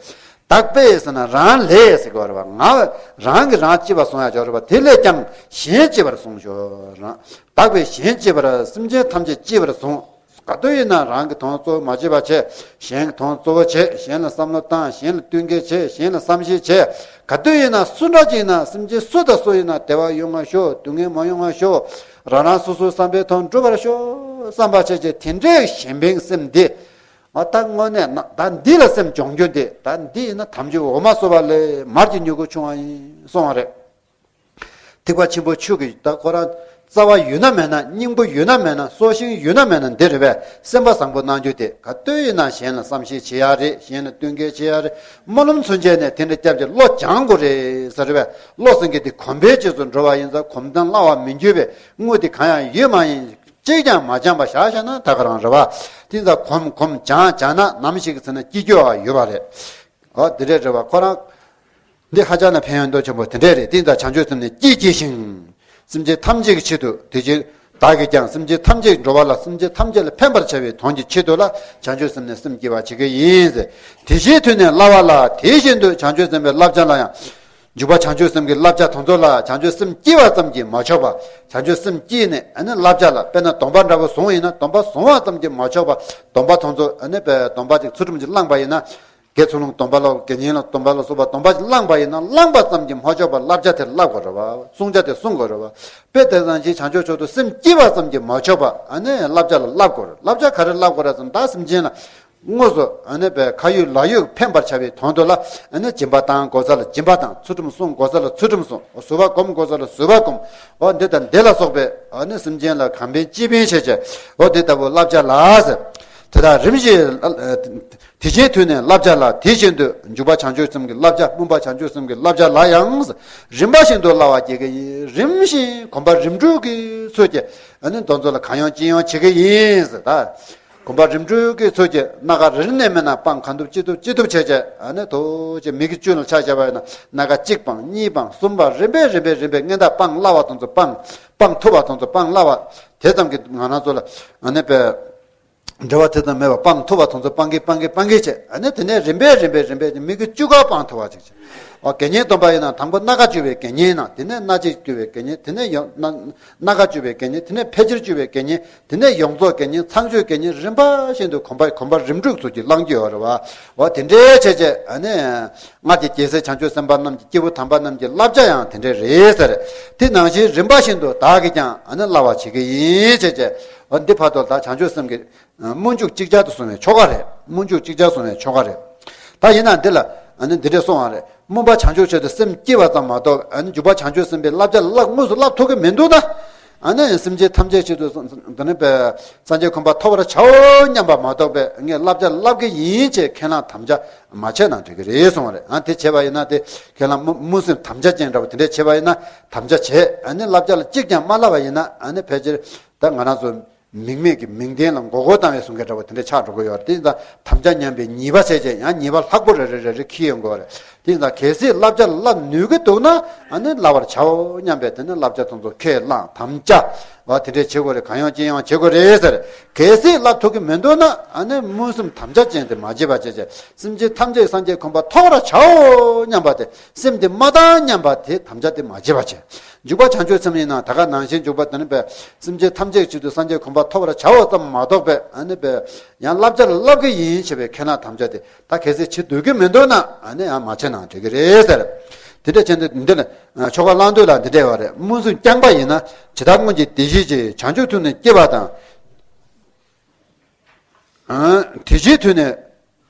བདག་པས་ཟེར་ན་རང་ལས་ཟེར་གྱི་ཡོད་རེད་བ། ང་རང་གིས་རང་གཅེས་པར་བཟུང་ཡག་ཡོད་རེད་བ། དེ་ལས་ཀྱང་གཞན་གཅེས་པར་བཟུང་ཤོག་རང་བདག་པས་གཞན་གཅེས་པར། སེམས་ཅན་ཐམས་ཅད་གཅེས་པར་བཟུང་། ག་དུས་ཡིན་ན་རང་གི་དོན་གཙོ་བོ་མ་བྱེད་པ་བྱེད། གཞན་གྱི་དོན་གཙོ་བོ་བྱེད། གཞན་ལ་བསམ་བློ་བཏང་། གཞན་ལ་བསྟུན་མཁས་བྱེད། གཞན་ལ་བསམ་ཤེས་བྱེད། ག་དུས་ཡིན་ན་སུ་འདྲ་ཅིག་ཡིན་ན་སེམས་ཅན་སུ་དང་སུ་ཡིན་ན་བདེ་བ་ཡོང་བ་ཤོག་སྡུག་བསྔལ་མ་ཡོང་བ་ཤོག་རང་རང་སོ་སོའི་བསམ་པའི་དོན་འགྲུབ་པར་ཤོག་བསམ་པ་བྱེད་ཅེས། དེ་འདྲའི་གཞན་ཕན་སེམས་འདི། ཨ་ད་དངོས་གནས་ན་ད་འདི་ལ་སེམས་སྦྱོང་རྒྱུ་འདི། ད་འདི་ཡིན་ན་དམ་ཆོས་འོ་མ་སོ་པ་ལས་མར་གྱི་མྱུ་གུ་ཕྱུང་བ་ཡིན་གསུང་བ་རེད། ཐེག་པ་ཆེན་པོ་ཆོས་ཀྱི་ད་ཁོ་རང་རྩ་བ་ཡོད་ན་མེད་ན། སྙིང་པོ་ཡོད་ན་མེད་ན། སྲོག་ཤིང་ཡོད་ན་མེད་ན་འདི་རེད་པས། སེམས་པ་བཟང་པོ་གནང་རྒྱུ་དེ་ག་དུས་ཡིན་ན་གཞན་ལ་བསམ་ཤེས་བྱེད་ཡག་རེད། གཞན་ལ་བསྟུན་མཁས་བྱེད་ཡག་རེད། སྨོན་ལམ་ཚུན་ཆད་ནས་དེ་འདྲ་སྐྱབས་ཀྱི་བློ་སྦྱང་དགོས་རེད་ཟེར་རེད་པས། བློ་ཟེར་མཁན་དེ་གོམས་པའི་རྗེས་སུ་འགྲོ་བ་ཡིན་ཙང་། གོམས་དང་བླང་བ་མི་འགྱུར་བའི་དངོས་དེ་གང་ཡང་ཡོད་མ་ཡིན། གཅིག་ཀྱང་མ་སྦྱངས་པ་བཞག་བཞག་ན་ད་ག་རང་རེད་པ། དེ་ཙང་གོམས་གོམས་སྦྱང་སྦྱང་ན་ནམ་ཞིག་གི་ཚེ་ན་སྐྱེ་རྒྱུ་ཡོད་པ་རེད། ཨོ་དེ་འདྲས་རེད་པ། ཁོ་རང་འདི་ཧ་ཅང་ན་ཕན་ཡོན་དོ་ཆེན་པོ་དེ་འདྲས་རེད། དེ་ཙང་བྱང་ཆུབ་སེམས་ནི་བསྐྱེད་བགྱི་ཞིང་། སེམས་ཅན་ཐམས་ཅད་ཀྱི་ཆེད་དུ། དེ་བཞིན་བདག་གིས་ཀྱང་སེམས་ཅན་ཐམས་ཅད་འགྲོ་བ་ལ། སེམས་ཅན་ཐམས་ཅད་ལ་ཕན་པར་བྱ་བའི་དོན་གྱི་ཆེད་དུ་ལ་བྱང་ཆུབ་སེམས་ནི་སེམས་བསྐྱེད་པར་བྱེད་ཀྱི་ཡིན། དེ་བཞིན་དུ་ནི་བསླབ་པ་ལ། དེ་བཞིན་དུ་བྱང་ཆུབ་སེམས་དཔའི་བསླབ་བྱ་ལ་ཡང་། འཇུག་པ་བྱང་ཆུབ་སེམས་ཀྱི་བསླབ་བྱ་དེ་ཚོ་ལ་བྱང་ཆུབ་སེམས་བསྐྱེད་པ་ཙམ་གྱིས་མ་ཆོག་པ། བྱང་ཆུབ་སེམས་བསྐྱེད་ནས་ཨ་ནི་བསླབ་བྱ་ལ། དཔེར་ན་སྡོམ་པ་འདྲ་པོ་བཟུང་ཡིན་ན་སྡོམ་པ་བཟུང་བ་ཙམ་གྱིས་མ་ཆོག་པ། སྡོམ་པ་དེ་ཚོ་ཨ་ནི་སྡོམ་པ་ཅིག་ཚུལ་ཁྲིམས་ཅིག་བླངས་པ་ཡིན་ན། དགེ་ཚུལ་སློང་སྡོམ་པ་ལ། དགེ་བསྙེན་ལ་སྡོམ་པ་ལ་སོགས་པ་སྡོམ་པ་ཅིག་བླངས་པ་ཡིན་ན། བླངས་པ་ཙམ་གྱིས་མ་ཆོག་པར་བསླབ་བྱ་དེ་བསླབ་དགོས་རེད་པ། བསྲུང་བྱ་དེ་བསྲུང་དགོས་རེད་པ། དཔེ་དེ་ཙམ་གྱིས་བྱང་ཆུབ་མཆོག་ཏུ་སེམས་བསྐྱེད་པ་ཙམ་གྱིས་མ་ཆོག་པ། ཨ་ནི་བསླབ་བྱ་ལ་བསླབ་དགོས་རེད། བསླབ་བྱ་ག་རེ་བསླབ་དགོས་རེད་ཟེར་ན། ད་སེམས་ཅན་ལ། དངོས་སུ་ཨ་ནི་པའི་ཁ་ཡོད་ལག་ཡོད་ཕན་པར་བྱ་བའི་དོན་དུ་ལ། ཨ་ནི་སྦྱིན་པ་བཏང་དགོས་ས་ལ་སྦྱིན་པ་དང་། ཚུལ་ཁྲིམས་སྲུང་དགོས་ས་ལ་ཚུལ་ཁྲིམས་སྲུང་། བཟོད་པ་སྒོམ་དགོས་ས་ལ་བཟོད་པ་སྒོམ། འོ་འདི་དང་འདི་ལ་སོགས་པའི་ཨ་ནི་སེམས་ཅན་ལ་གང་ཕན་ཅི་ཕན་བྱེད་ཅེས། འོ་འདི་ལྟ་བུ་བསླབ་བྱ་ལ་ཟེར། དེ་དག་རིམ་བཞིན། དེ་བཞིན་དུ་ནི་བསླབ་བྱ་ལ། དེ་བཞིན་དུ་འཇུག་པ་བྱང་ཆུབ་སེམས་ཀྱི་བསླབ་བྱ། སྨོན་པ་བྱང་ཆུབ་སེམས་ཀྱི་བསླབ་བྱ་ལ་ཡང་། རིམ་པ་བཞིན་དུ་སླ་བར་བྱེད་ཀྱི་ཡིན། རིམ་བཞིན་གོམས་པ་རིམ་གྲོ་གི་ཚུལ་གྱིས་ཨ་ནི་དེ་ཚོ་ལ་གང་ཡོང་ཅི་ཡོང་བྱེད་ཀྱི་ཡིན་ཟེར། ད། གོམ་པ་རིམ་གྲོ་གི་ཚུལ་གྱིས་སྣ་ཁ་རེ་རེ་ནས་མིན་ན་སྤང་གང་ཐུབ་ཅི་ཐུབ་ཅི་ཐུབ་བྱས་བྱས། ཨ་ནི་ཐུགས་རྗེ་མི་དགེ་བཅུ་ལ་ཆ་བཞག་པ་ཡིན་ན་སྣ་ཁ་གཅིག་སྤང་གཉིས་སྤང་གསུམ་སྤང་། རིམ་པས་རིམ་པས་རིམ་པས་ངན་དང་སྤང་སླ་བ་དེ་ཚོ་སྤང་། སྤང་ཐུབ་པ་དེ་ཚོ་སྤང་སླ་བ། དེ་ཙམ་གྱིས་ང་རང་ཚོ་ལ་ཨ་ནི་པའི་འབྲེལ་བ་དེ་ཙམ་མེད་པ་སྤང་ཐུབ་པ་དེ་ཚོ་སྤང་གི་སྤང་གི་སྤང་གི་བྱས། ཨ་ནི་དེ་ནས་རིམ་པས་རིམ་པས་རིམ་པས་མི་དགེ་བཅུ་ཀ་སྤང་ཐུབ་པ་ཅིག་བྱས། འོ་དགེ་བསྙེན་སྡོམ་པ་ཡིན་ན་དང་པོ་སྣ་ཁ་བཅུ་པའི་དགེ་བསྙེན་ན། དེ་ནས་སྣ་ལྕེ་བཅུ་པའི་དགེ་བསྙེན། དེ་ནས་ཡང་སྣ་སྣ་ཁ་བཅུ་པའི་དགེ་བསྙེན། དེ་ནས་ཕལ་ཆེར་བཅུ་པའི་དགེ་བསྙེན། དེ་ནས་ཡོངས་རྫོགས་དགེ་བསྙེན། ཚངས་སྤྱོད་དགེ་བསྙེན། རིམ་པ་བཞིན་དུ་གོམ་པ་གོམ་པ་རིམ་གྲོ་ཚུལ་གྱིས་བླང་རྒྱུ་ཡོད་རེད་བ། འོ་དེ་འདྲའི་བྱས་བྱས་ཨ་ནི། སྔར་གྱི་རྒྱལ་སྲས་བྱང་ཆུབ་སེམས་དཔའ་རྣམས་ཀྱི་སྐྱེས་བུ་དམ་པ་རྣམས་ཀྱི་བསླབ་བྱ་ཡང་དེ་འདྲ་རེད་ཟེར། དེ་ནང་བཞིན་རིམ་པ་བཞིན་དུ་བདག་གིས་ཀྱང་ཨ་ནི་སླ་བར་བྱེད་ཀྱི་ཡིན་བྱས་བྱས། འོ་འདི་བར་དུ་ད་བྱང་ཆུབ་སེམས་ཀྱི་སྨོན་འཇུག་ཅིག་ཅར་དུ་གསུངས་པའི་ཆོ་ག་རེད། སྨོན་འཇུག་ཅིག་ཅར་གསུངས་པའི་ཆོ་ག་རེད། ད་ཡིན་ན་འདི་ལ་ཨ་ནི་འདི་འདྲ་གསུངས་པ་རེད། སྨོན་པ་བྱང་ཆུབ་ཆེད་དུ་སེམས་བསྐྱེད་པ་ཙམ་མ་གཏོགས། ཨ་ནི་འཇུག་པ་བྱང་ཆུབ་སེམས་དཔའི་བསླབ་བྱ་ལ་དངོས་སུ་བསླབ་ཐུབ་ཀྱི་མི་འདུག་ན། ཨ་ནི་སེམས་ཅན་ཐམས་ཅད་ཆེད་དུ་འདི་ནི་པའི་སངས་རྒྱས་གོ་འཕང་ཐོབ་པར་བྱའོ་སྙམ་པ་མ་གཏོགས་པའི་ངས་བསླབ་བྱ་བསླབ་ཀྱི་ཡིན་ཅེས་ཁས་བླངས་དམ་བཅའ་མ་བྱས་ན་འགྲིག་གི་རེད་གསུངས་པ་རེད། ཨ་དེ་བྱས་པ་ཡིན་ན་དེ་ཁས་བླངས་སྨོན་སེམས་དམ་བཅའ་ཅན་འདྲ་བོ་དེ་འདྲས་བྱས་པ་ཡིན་ན་དམ་བཅའ་བྱས། ཨ་ནི་བསླབ་བྱ་ལ་གཅིག་ཀྱང་མ་བསླབ་པ་ཡིན་ན། ཨ་ནི་ཕལ་ཆེར་ད་ང་རང་ཚོ་མིང་མེད་ཀྱི་མིང་ལྡན་ལ་མགོ་སྐོར་བཏང་བའི་གསུང་མཁན་འདྲ་བོ་དེ་འདྲ་ཆགས་འགྲོ་གི་ཡོད་རེད། དེ་ཡིན་ཙང་དམ་བཅའ་ཉམས་པའི་ཉེས་པ་བྱས་རྗེས་ཡང་ཉེས་པ་ལྷག་པོ་རེ་རེ་རེ་རེ་འཁྱེར་ཡོང་གི་ཡོད་རེད། དེ་ཡིན་ཙང་གལ་སྲིད་བསླབ་བྱ་བསླབ་ནུས་ཀྱི་འདུག་ན། ཨ་ནི་བསླབ་པར་བྱའོ་སྙམ་པའི་དེ་ནི་བསླབ་བྱ་དེ་ཚོ་ཁས་བླངས་དམ་བཅའ་བ་དེ་འདྲས་བྱེད་དགོས་རེད། གང་ཡོང་ཅི་ཡོང་བྱེད་དགོས་རེད་ཟེར། གལ་སྲིད་བསླབ་ཐུབ་ཀྱི་མི་འདུག་ན། ཨ་ནི་སྨོན་སེམས་དམ་བཅའ་ཅན་དེ་མ་བྱེད་པ་བྱས་བྱས། སེམས་ཅན་ཐམས་ཅད་སངས་རྒྱས་གོ་འཕང་ཐོབ་པར་བྱའོ་སྙམ་པ་དེ། སེམས་དེ་མ་བཏང་སྙམ་པ་དེ་དམ་བཅའ་དེ་མ་བྱེད་པ་བྱས། འཇུག་པ་བྱང་ཆུབ་སེམས་ཡིན་ན་ད་ག་ནང་བཞིན་འཇུག་པ་དེ་ནི་པའི་སེམས་ཅན་ཐམས་ཅད་ཆེད་དུ་སངས་རྒྱས་གོ་འཕང་ཐོབ་པར་བྱའོ་ཙམ་མ་གཏོགས་པའི། ཨ་ནི་པའི་ཡང་བསླབ་བྱ་ལ་བསླབ་ཀྱི་ཡིན་ཞེས་པའི་ཁས་བླངས་དམ་བཅའ་དེ་ད་གལ་སྲིད་བྱེད་འདོད་ཀྱི་མི་འདུག་ན། ཨ་ནི་ཡང་མ་བྱེད་ན་འགྲིག་གི་རེད་ཟེར། དེ་འདྲ་བྱས་ནས་འདི་ལ་ཆོ་ག་བླང་དུས་ལ་འདི་འདྲ་ཡོད་རེད། སྨོན་སེམས་བརྐྱངས་པ་ཡིན་ན། ཇི་ལྟར་སྔོན་གྱི་བདེ་གཤེགས་ཀྱིས་བྱང་ཆུབ་ཐུགས་ནི་བསྐྱེད་པ་དང་། དེ་བཞིན་དུ་ནི།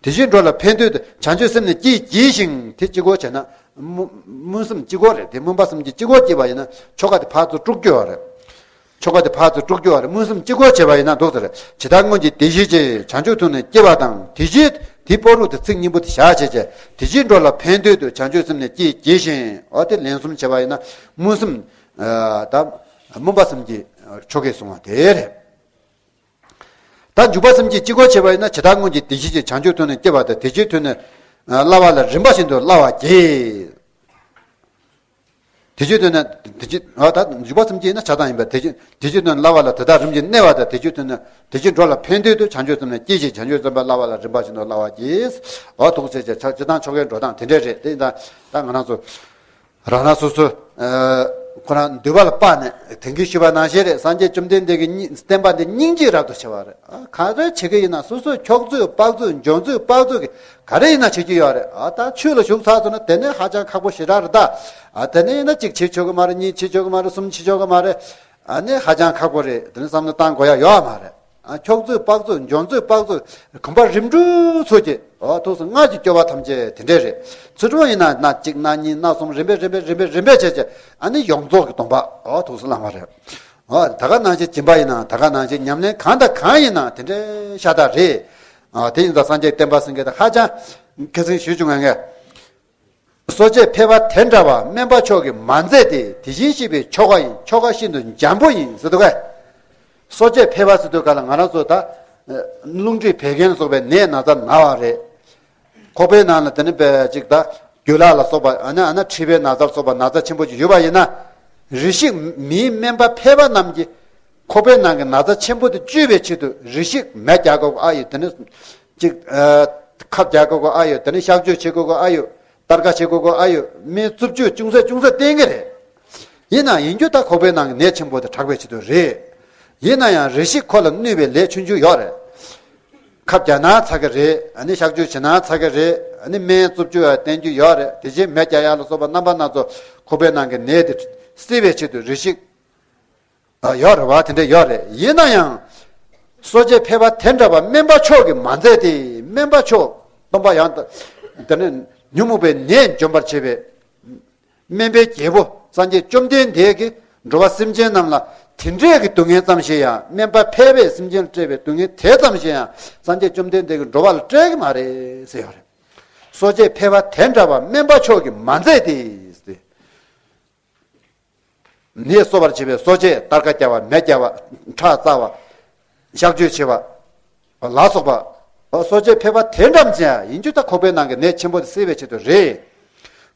དེ་བཞིན་འགྲོ་ལ་ཕན་འདོད་དུ་བྱང་ཆུབ་སེམས་ནི་བསྐྱེད་བགྱི་ཞིང་། དེ་གཅིག་པོ་བྱས་ན། སྨོན་སེམས་གཅིག་པོ་རེད་དེ། སྨོན་པ་སེམས་ཀྱི་གཅིག་པོ་བསྐྱེད་པ་ཡིན་ན་ཆོ་ག་དེ་ཕར་ཚུར་དཀྲུག་རྒྱུ་བ་རེད། ཆོ་ག་དེ་ཕར་ཚུར་དཀྲུག་རྒྱུ་བ་རེད། སྨོན་སེམས་གཅིག་པོ་བྱས་པ་ཡིན་ན་འདུག་ཟེར། ཇི་ལྟར་སྔོན་གྱི་བདེ་གཤེགས་ཀྱིས་བྱང་ཆུབ་ཐུགས་ནི་བསྐྱེད་པ་དང་། དེ་བཞིན་དེའི་སྤོ་རུ་དེ་ཚིག་གཉིས་པོ་དེ་བཞག་བྱས་བྱས། དེ་བཞིན་འགྲོ་ལ་ཕན་འདོད་དུ་བྱང་ཆུབ་སེམས་ནི་བསྐྱེད་བགྱི་ཞིང་། འོ་དེ་ལན་གསུམ་བྱས་པ་ཡིན་ན་སྨོན་སེམས། ད་སྨོན་པ་སེམས་ཀྱི་ཆོ་གས་གསུངས་པ་དེ་རེད། ད་འཇུག་པ་སེམས་བསྐྱེད་གཅིག་པོ་བྱས་པ་ཡིན་ན། ཇི་ལྟར་སྔོན་གྱི་བདེ་གཤེགས་ཀྱིས་བྱང་ཆུབ་ཐུགས་ནི་བསྐྱེད་པ་དང་། དེ་བཞིན་དུ་ནི་སླ་བ་ལ་རིམ་པ་བཞིན་དུ་སླ་བར་བགྱི། དེ་བཞིན་དུ་ནི་དེ་བཞིན་ཨ་ད་འཇུག་པ་སེམས་བསྐྱེད་ཡིན་ན་བྱ་དང་ཡིན་པས། དེ་བཞིན་དེ་བཞིན་དུ་ནི་སླ་བ་ལ་དེ་དག་རིམ་གྱིས་གནས་པ་དང་། དེ་བཞིན་དུ་ནི་དེ་བཞིན་འགྲོ་ལ་ཕན་འདོད་དུ་བྱང་ཆུབ་སེམས་ནི་བསྐྱེད་ཅིང་། བྱང་ཆུབ་སེམས་དཔའ་སླ་བ་ལ་རིམ་པ་བཞིན་དུ་སླ་བར་བགྱི། འོ་ཐུགས་རྗེ་ཆེ། སྤྱིར་བཏང་ཆོ་གའི་འགྲོ་སྟངས་དེ་འདྲས་རེད། དེ་ཡིན་ཙང་ད་ང་རང་ཚོ། རང་རང་སོ་སོ། ཁོ་རང་འདུས་པ་ལ་དཔག་ནས་དེང་གི་ཞུས་པ་ནང་བཞིན་རེད། སངས་རྒྱས་བཅོམ་ལྡན་འདས་ཀྱི་སྙིང་བསྟན་པ་འདི་སྙིང་རྗེ་རབ་ཏུ་ཕྱེ་བ་རེད། ག་རེ་བྱེད་ཀྱི་ཡིན་ན་སོ་སོས་འཁྱོག་ཚོད་དཔག་ཚོད་འཇོན་ཚོད་དཔག་ཚོད་ཀྱི་ག་རེ་ཡིན་ན་བྱེད་ཀྱི་ཡོད་རེད། ད་ཆོས་ལ་ཞུགས་ཚར་སོང་ན་དེ་ནས་ཧ་ཅང་ཁག་པོ་ཞེ་དྲག་རེད་ད། དེ་ནས་ཡིན་ན་གཅིག་བྱེད་ཆོག་གི་མ་རེད། གཉིས་བྱེད་ཆོག་གི་མ་རེད། གསུམ་བྱེད་ཆོག་གི་མ་རེད། ཨ་ནི་ཧ་ཅང་ཁག་པོ་རེད། དེ་ནི་བསམ་བློ་བཏང་དགོས་ཡ་ཡོད་མ་རེད། ཨ་འཁྱོག་ཚོད་དཔག་ཚོད་འཇོན་ཚོད་དཔག་ཚོད་གོམ་པ་རིམ་གྲོ་ཚོད་ཀྱི། འོ་ཐུགས་སུ་སྔར་གྱི་སྐྱོབ་པ་ཐམས་ཅད་དེ་འདྲས་རེད། ཚུལ་ཁྲིམས་ཡིན་ན་སྣ་གཅིག་སྣ་གཉིས་སྣ་གསུམ་རིམ་པས་རིམ་པས་རིམ་པས་རིམ་པས་བྱས་བྱས། ཨ་ནི་ཡོངས་རྫོགས་ཀྱི་སྡོམ་པ་འོ་ཐུགས་སུ་བླང་བ་རེད། འོ་ད་ག་ནང་བཞིན་སྦྱིན་པ་ཡིན་ན་ད་ག་ནང་བཞིན་ཉམས་ལེན་གང་དང་གང་ཡིན་ན་དེ་འདྲས་ཤ་སྟག་རེད། འོ་དེ་ཡིན་ཙང་སངས་རྒྱས་བསྟན་པ་ཟེར་མཁན་དེ་ཧ་ཅང་ཁ་སང་ཞུས་བྱུང་ངས། གསོ་དཔྱད་ཕལ་པ་དེ་འདྲ་བ་སྨན་པ་མཆོག་གིས་མ་མཛད་དེ། དེ་བཞིན་གཤེགས་པའི་ཆོ་ག་ཡིན། ཆོ་ག་ཤིན་ཏུ་འཇམ་པོ་ཡིན་ཟེར་འདུག་གས། གསོ་དཔྱད་ཕལ་པ་ཟེར་དུས་ག་ལ་ང་རང་ཚོ་ད་རླུང་མཁྲིས་བད་ཀན་ལ་སོགས་པའི་ནད་ན་ཚ་ན་བ་རེད། ཁོག་པའི་ནང་ལ་དེ་ནི་བས་ཅིག་ད་རྒྱུ་ལག་ལ་སོགས་པ། ཨ་ནི་ཨ་ན་མཁྲིས་པའི་ན་ཚ་ལ་སོགས་པ་ན་ཚ་ཆེན་པོ་ཅིག་ཡོད་པ་ཡིན་ན། རེ་ཞིག་མིའི་སྨན་པ་ཕལ་པ་རྣམས་ཀྱིས་ཁོག་པའི་ནང་གི་ན་ཚ་ཆེན་པོ་དེ་བཅོས་པའི་ཆེད་དུ་རེ་ཞིག་མེ་རྒྱག་དགོས་ཨ་ཡོད། དེ་ནི་ཅིག་ཨ་ཁབ་རྒྱག་དགོས་ཨ་ཡོད། དེ་ནི་གཤག་བཅོས་བྱེད་དགོས་ཨ་ཡོད། སྟར་ཀ་བྱེད་དགོས་ཨ་ཡོད། སྨན་རྩུབ་སྤྱོད་ཅུང་ཟད་ཅུང་ཟད་བསྟེན་གྱི་རེད། ཡིན་ན་ཡིན་རྒྱུ་ད་ཁོག་པའི་ནང་གི་ནད་ཆེན་པོ་དེ་དྲག་པའི་ཆེད་དུ་རེད། ཡིན་ན་ཡང་རེ་ཞིག་ཁོ་ལ་གནོད་པའི་ལས་ཆུང་ཆུང་ཡོད་རེད། ཁབ་རྒྱག་ན་ཚ་གི་རེད། ཨ་ནི་གཤག་བཅོས་བྱེད་ན་ཚ་གི་རེད། ཨ་ནི་སྨན་རྩུབ་སྤྱོད་ཡང་བསྟེན་རྒྱུ་ཡོད་རེད། དེ་བཞིན་མེ་རྒྱག་ཡག་ལ་སོགས་པ་རྣམ་པ་སྣ་ཚོགས་ཁོག་པའི་ནང་གི་ནད་དེ་སེལ་བའི་ཆེད་དུ་རེ་ཞིག་ཨ་ཡོད་རེད་བ། དེ་འདྲ་ཡོད་རེད། ཡིན་ན་ཡང་གསོ་དཔྱད་ཕལ་པ་དེ་འདྲ་བ་སྨན་པ་མཆོག་གིས་མ་མཛད་དེ། སྨན་པ་མཆོག་སྟོན་པ་ཡང་དག་དེ་ནི་ཉོན་མོངས་པའི་ནད་འཇོམས་པར་བྱེད་པའི་སྨན་པའི་རྒྱལ་པོ་སངས་རྒྱས་བཅོམ་ལྡན་འདས་ཀྱིས་འགྲོ་བ་སེམས་ཅན་རྣམས་ལ་དེ་འདྲས་ཀྱི་སྡུག་བསྔལ་ཙམ་ཞིག་ཡང་། སྨན་པ་ཕལ་པས་སེམས་ཅན་ལ་སྤྲད་པའི་སྡུག་བསྔལ་དེ་ཙམ་ཞིག་ཡང་སངས་རྒྱས་བཅོམ་ལྡན་འདས་ཀྱིས་འགྲོ་བ་ལ་སྤྲད་ཀྱི་མ་རེད་ཟེར་ཡོད་རེད། གསོ་དཔྱད་ཕལ་པ་དེ་འདྲ་བ་སྨན་པ་མཆོག་གིས་མ་མཛད་དེ། ནད་གསོ་བར་བྱེད་པའི་གསོ་དཔྱད། སྟར་ཀ་བརྒྱབ་པ། མེ་བརྒྱབ་པ། ཁྲག་བཙག་པ། གཤག་བཅོས་བྱེད་པ། ལ་སོགས་པ། སོ་སྐྱེ་ཕལ་པ་དེ་འདྲ་ཅན་ཡིན་རྒྱུ་ད་ཁོག་པའི་ནང་གི་ནད་ཆེན་པོ་དེ་སེལ་བའི་ཆེད་དུ་རེད།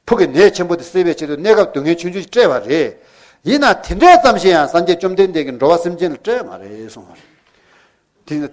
ཕུགས་ཀྱི་ནད་ཆེན་པོ་དེ་སེལ་བའི་ཆེད་དུ་གནས་སྐབས་སྡུག་བསྔལ་ཆུང་ཆུང་ཞིག་སྤྲད་པ་རེད། ཡིན་ན་དེ་འདྲ་ཙམ་ཞིག་ཡང་སངས་རྒྱས་བཅོམ་ལྡན་འདས་ཀྱིས་འགྲོ་བ་སེམས་ཅན་ལ་སྤྲད་མ་རེད་གསུངས་པ་རེད། དེ་ཡིན་ན་